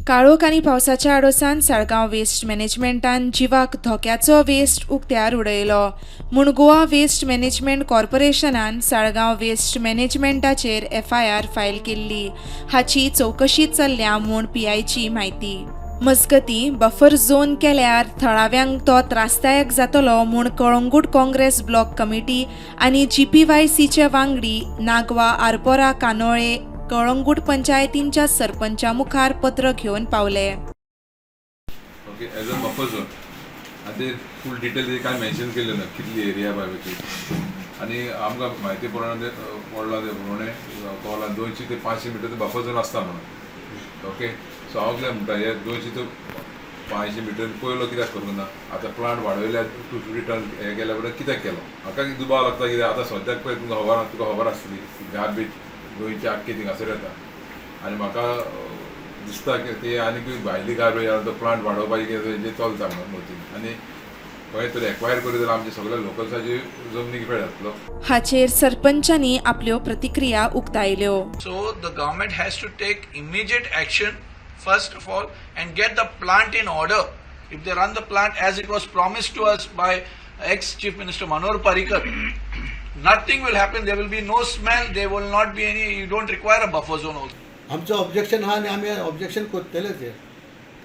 काळोख आनी पावसाच्या आडोसान साळगांव वेस्ट मॅनेजमेंटान जिवाक धोक्याचो वेस्ट उक्त्यार उडयलो म्हूण गोवा वेस्ट मॅनेजमेंट कॉर्पोरेशनान साळगांव वेस्ट मॅनेजमेंटाचेर एफआयआर फायल केल्ली. हाची चवकशी चल्ल्या म्हूण पीआयची म्हायती. मजगतीं, बफर झोन केल्यार थळाव्यांक तो त्रासदायक जातलो म्हूण कळंगूट काँग्रेस ब्लॉक कमिटी आनी जीपीवायसीचे वांगडी नागवा, आरपोरा, कानोळे, कळंगूट पंचायतींच्या सरपंचा मुखार पत्र घेवन पावले. Okay, as a buffer zone आनी ते फूल डिटेल कांय मेन्शन केल्लें ना, कितली एरिया बाय ती. आनी आमकां म्हायती प्रमाणे पडलां ते प्रमाणे कळ्ळां, 200 ते 500 मिटर ते बफर झोन आसता म्हणून. ओके, सो हांव कितें म्हणटा, हे 200 ते 500 मिटर पयलो कित्याक करूंक ना? आतां प्लांट वाडयल्या, 250 टन हे केल्या उपरांत कित्याक केलो? म्हाका दुबाव लागता. कित्याक आतां सद्याक पळय तुमकां खबर, तुका खबर आसतली, गार्बेज गोंयची आख्खी थिंगासर येता आनी म्हाका दिसता की ते आनीकूय भायली गार्बेज तो प्लांट वाडोवपाची कितें तें चलता म्हणून मतीन. आनी खंय तरी एक्वायर करीत जाल्यार आमचे सगळे लोकल्साची जमनीक इफेक्ट जातलो. हाचेर सरपंचांनी आपल्यो प्रतिक्रिया उक्तायल्यो. So the government has to take immediate action first of all and get the plant in order. If they run the plant as it was promised to us by ex Chief Minister Manohar Parrikar, nothing will happen. There will be no smell. There will not be any. You don't require a buffer zone also. आमचो objection आहा आनी आमी objection करतले ते.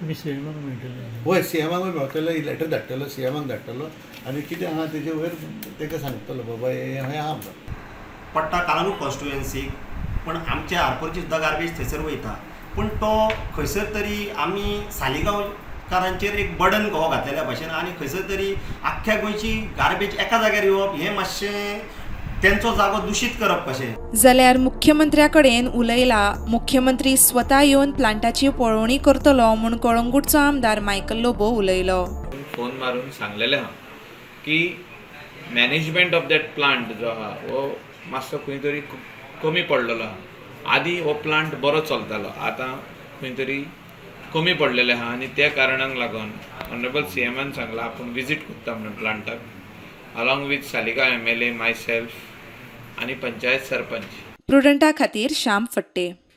तुमी सीएमाक मेळटले? वय, सीएमाक मेळटलो, लेटर धाडटलो, सीएमाक धाडटलो आनी कितें आहा तेजे वयर ताका सांगतलो, बाबा हें हें आहा म्हणून. पडटा कालांगूट कॉन्स्टिट्युएन्सीक, पूण आमच्या आरपोरची सुद्दां गार्बेज थंयसर वयता. पूण तो खंयसर तरी आमी सालिगांवकारांचेर एक बर्डन कहो घातलेल्या भाशेन आनी खंयसर तरी आख्ख्या गोंयची गार्बेज एका जाग्यार येवप हें मातशें तेंचो जागो दुशीत करप कशें. जाल्यार मुख्यमंत्र्या कडेन उलयला, मुख्यमंत्री स्वता येवन प्लांटाची पळोवणी करतलो म्हूण कळंगूटचो आमदार मायकल लोबो उलयलो. फोन मारून सांगलेलें आहा की मॅनेजमेंट ऑफ that plant जो आहा हो मातसो खंय तरी कमी पडलेलो आहा. आदी हो प्लांट बरो चलतालो, आतां खंय तरी कमी पडलेलें आहा आनी त्या कारणाक लागून ऑनरेबल सी एमान सांगलां आपूण विजीट करता म्हणून प्लांटाक, along with Saligao MLA, myself आनी पंचायत सरपंच. प्रुडंटा खातीर श्याम फट्टे.